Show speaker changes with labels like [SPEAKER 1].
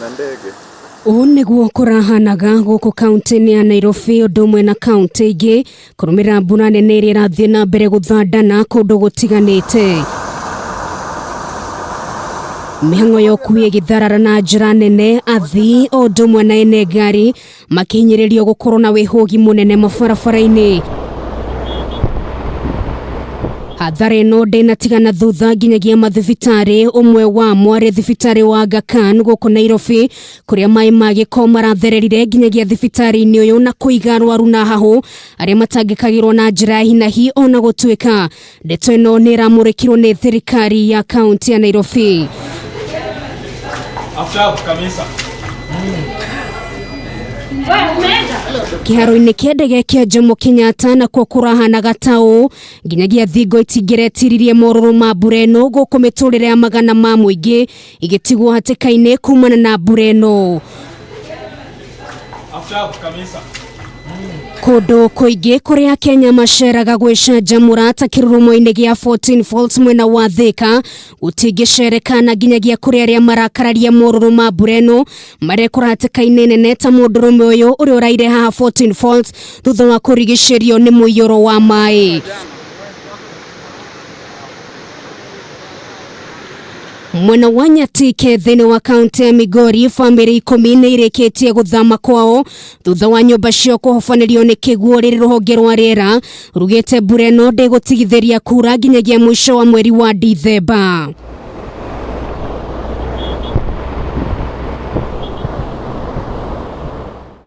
[SPEAKER 1] Na ndege.
[SPEAKER 2] Ũũ nĩguo kũrahanaga gũkũ kaunti-inĩ ya Nairobi ũndũ ũmwe na kaunti ingĩ kũrũmĩrĩra mbura nene ĩrĩa ĩrathiĩ na mbere gũthandana kũndũ gũtiganĩte. Mĩhang'o ya ũkui ĩgĩtharara na njĩra nene, athii o ũndũ ũmwe na ene ngari makĩhinyĩrĩrio gũkorwo na wĩhũgi mũnene mabarabara-inĩ. Hathara ĩno ndĩnatigana thutha nginyagia mathibitarĩ, ũmwe wamo arĩ thibitarĩ wa Aga Khan gũkũ Nairobi, kũrĩa maĩ ma gĩko marathererire nginyagia thibitarĩ-inĩ ũyũ na kũiga arwaru na hahũ arĩa matangĩkagĩrwo na njĩra ya hinahi ona gũtuĩka ndeto ĩno nĩ ĩramũrĩkirwo nĩ thirikari ya kaunti ya Nairobi. Kĩharo-inĩ kĩa ndege kĩa Jomo Kenyatta nakuo kũrahanaga ta ũũ nginyagia thingo itingĩretiririe morũrũ ma mbura ĩno gũkũ mĩtũrĩre ya magana ma mũingĩ ĩgĩtigwo hatĩka-inĩ kumana na mbura ĩno. Kũndũ kũingĩ kũrĩa Kenya maceraga gwĩcanjamũra ta kĩrurumo-inĩ gĩa 14 Falls mwena wa Thika gũtingĩcereka na nginyagia kũrĩ arĩa marakararia morũrũ ma mbura ĩno marekora hatĩka-inĩ nene ta mũndũrũme ũyũ ũrĩa ũraire haha 14 Falls thutha wa kũrigicĩrio nĩ mũiyũro wa maĩ. Mwena wa Nyatike thĩinĩ wa kaunti ya Migori, bamĩrĩ 10 nĩ irĩkĩtie gũthama kwao thutha wa nyũmba ciao kũhobanĩrio nĩ kĩguũ rĩrĩ rũhonge rwa rĩera rugĩte mbura ĩno ndĩgũtigithĩria kura nginyagia mũico wa mweri wa Dithemba.